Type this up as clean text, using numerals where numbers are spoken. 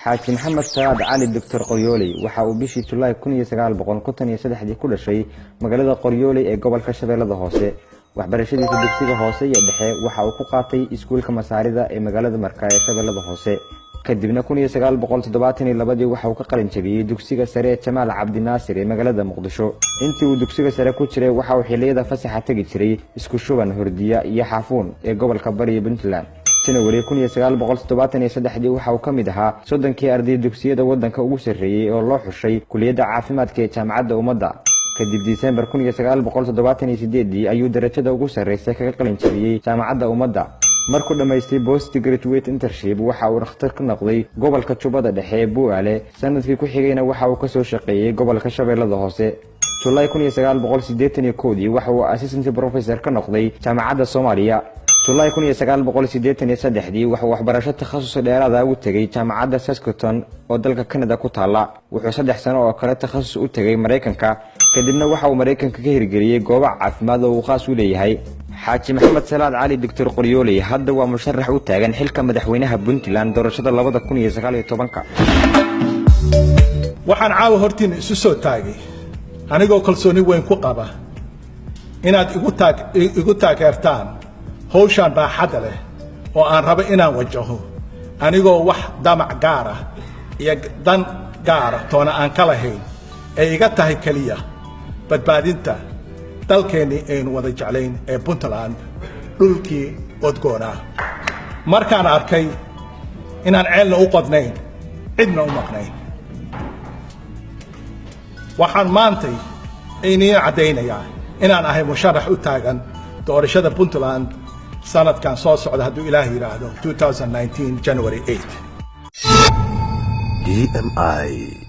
Xaaji Maxamed Salaad Cali Doctor Qoryooley waxa uu bishii Julaay 1953-dii ku dhashay magaalada Qoryooley ee gobolka Shabeellada Hoose. Waxbarashadiisa dugsiga hoose iyo dhexe waxa uu ku qaatay iskuulka Masaarida ee magaalada Marka ee Shabeellada Hoose. Kadibna 1972-dii waxa uu ka qalin jabiyey dugsiga sare ee Jamaal Cabdinaasir ee magaalada Muqdisho. Intii uu dugsiga sare ku jiray, waxa uu xilliyada fasaxa tegi jiray Isku Shuban, Hurdiya iyo Xaafuun ee gobolka Bariya Puntland. Janawari 1973-dii waxa uu ka mid ahaa 30-kii arday dugsiyada waddanka ugu sarreeyey oo loo xushay kuliyadda caafimaadka ee Jaamacadda Ummadda. Kadib Disembar 1978-dii ayuu darajada ugu sarreysa kaga qalin jabiyey Jaamacadda Ummadda. Markuu dhammaystay post graduate internship, waxa uu dhakhtar ka noqday gobolka Jubbada Dhexe ee Bu'aale. Sanadkii ku xigayna waxa uu kasoo shaqeeyey gobolka Shabeellada Hoose. Julaay 1981-dii waxa uu assistant professor ka noqday Jaamacadda Soomaaliya. Julaay 1983-dii wuxuu waxbarasho takhasus dheeraada ugu tegey Jaamacadda Saskatoon oo dalka Canada ku taala. Wuxuu 3 sano oo kale takhasus u tegey Maraykanka. Kadibna waxa uu Maraykanka ka hirgeliyey goobo caafimaad oo uu khaas u leeyahay. Xaaji Maxamed Salaad Cali Doctor Qoryooley hadda waa musharax u taagan xilka madaxweynaha Puntland doorashada 2019-ka. Waxaan caawa hortiinna isu soo taagay anigoo kalsooni weyn ku qaba inaad igu taageertaan hawshaan baaxadda leh oo aan rabo inaan wajaho, anigoo wax damac gaar ah iyo dan gaara toona aan ka lahayn, ay iga tahay keliya badbaadinta dalkeennii aynu wada jeclayn ee Puntland, dhulkii odgoonaa. Markaan arkay inaan ceelna u qodnayn, cidna u maqnayn, waxaan maantay iniin caddaynayaa inaan ahay musharax u taagan doorashada Puntland sanadkan soo socda, hadduu Ilaah yidhaahdo, 2019 January 8. DMI.